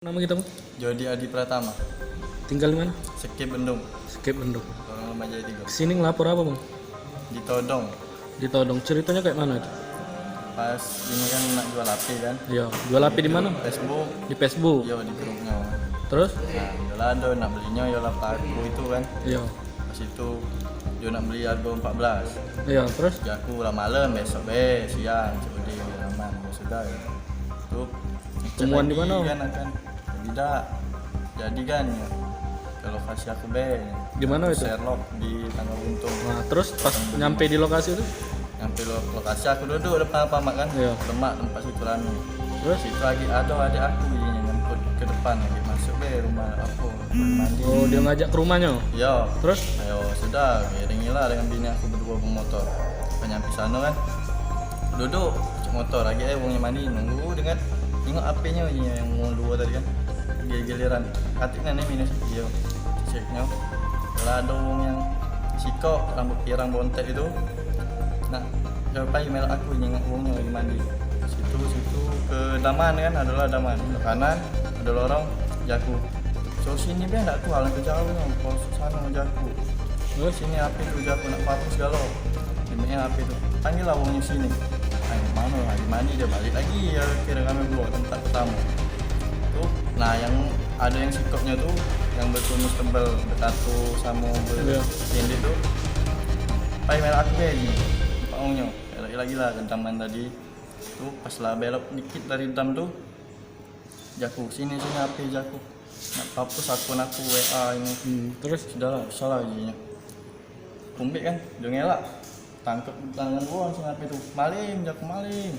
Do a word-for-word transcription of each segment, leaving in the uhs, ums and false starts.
Nama kita, Bang? Jody Adi Pratama. Tinggal di mana? Sekip Bendung. Sekip Bendung. Orang Lumajai tiga. Kesini ngelapor apa, Bang? Ditodong. Ditodong. Ceritanya kayak mana itu? Pas ini kan nak jual H P kan. Iya, jual H P di mana? Facebook. Di Facebook. Iya, di grupnya. Terus? Nah, yolah ada nak belinya, yolah paku itu kan. Iya. Pas itu dia nak beli harga empat belas. Iya, terus? Jaku lah malam, besok be siang, cek dia aman, ya sudah ya. Tuh, temuan di mana? Kan akan tidak jadi kan ya. Ke lokasi aku be. Di mana itu? Sherlock di Tangga Buntung. Nah, terus pas nyampe di lokasi itu? Nyampe lo-, lokasi aku duduk depan Alfamart kan. Iya. Lemak tempat situ rame. Terus? Situ lagi ada adik aku yang nyemput ke depan lagi masuk be rumah apa? Mandi. Oh, dia ngajak ke rumahnya? Iya. Terus? Ayo, sudah, iringilah dengan bini aku berdua bermotor. Pas nyampe sana kan. Duduk, cek motor lagi eh wong yang mandi nunggu dengan tengok H P-nya yang wong dua tadi kan. Giliran. Katik nenek minus dia. Ceknya. Lah ada wong yang sikok rambut pirang bontek itu. Nah, dia pai melok aku nyengok wongnya lagi mandi. Situ, situ ke daman kan, adalah daman. Ke kanan, ada lorong, jaku. So sini be ndak tuh, alang ke jauh kan, kalau sana jaku. Terus? Sini H P tuh jaku nak papu segalo. Ini H P tuh. Panggil lah wongnya sini. Ayo, mana lagi mandi dia balik lagi ya kira kami dua tempat pertama. Tuh, nah yang ada yang sikoknya tuh yang berkumis tebal, bertato sama ber- Iya. Pendek tuh. Pai melok aku be ni. Pak wongnya. Lagi-lagi lah ke daman tadi. Tuh pas lah belok dikit dari dam tuh. Jaku, sini sini H P jaku. Nak hapus akun aku W A ini. Hmm, terus? Sudahlah, usahlah jinyo. Kumbek kan, dia ngelak. Tangkep tangan gua langsung H P tuh. Maling, jaku maling.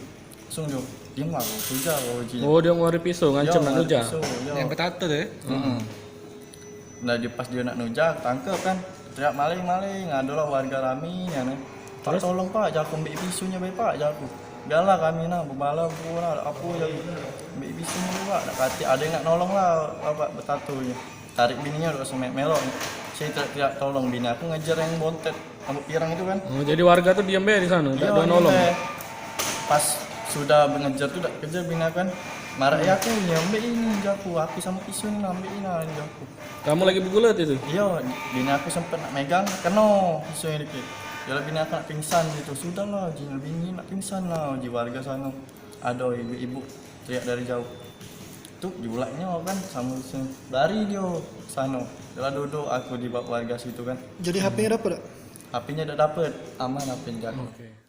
Langsung dia, dia mau aku tujar kau jinyo. Oh, dia ngeluarin pisau, ngancam nak nujar. Yang bertato tu, eh? Heeh. Nah, dia pas dia nak nujar, tangkep kan. Teriak maling, maling. Adalah warga rami kan. Pak, terus? Tolong Pak, jaku ambil pisunyo be Pak, jaku. Biarlah kami nah bebala berdua lah, apa jaku. Ambil pisunyo be Pak, nak katik ada yang nak nolong lah, apa bertato ni. Tarik bininyo dok semek melok. Saya teriak-teriak tolong bini aku ngejar yang bontet rambut pirang itu kan. Oh, jadi warga tu diam be di sana, tak ada nolong. Pas sudah mengejar tu dak kejar bini aku kan. Marah ya aku, ya ambil ini jaku, api sama pisun lah, ambil ini lah jaku. Kamu lagi begulat itu? Iyo, bini aku sempet nak megang, keno pisunyo dikit. Yalah bini aku nak pingsan gitu. Sudahlah, jin bini nak pingsan lah, ji warga sana. Ada ibu-ibu teriak dari jauh. Tu julaknyo kan sama pisun. Lari dio sano. Yalah duduk aku di bawah warga situ kan. Jadi H P-nyo dapet dak? H P-nyo dak dapet, aman H P-nyo. Oke.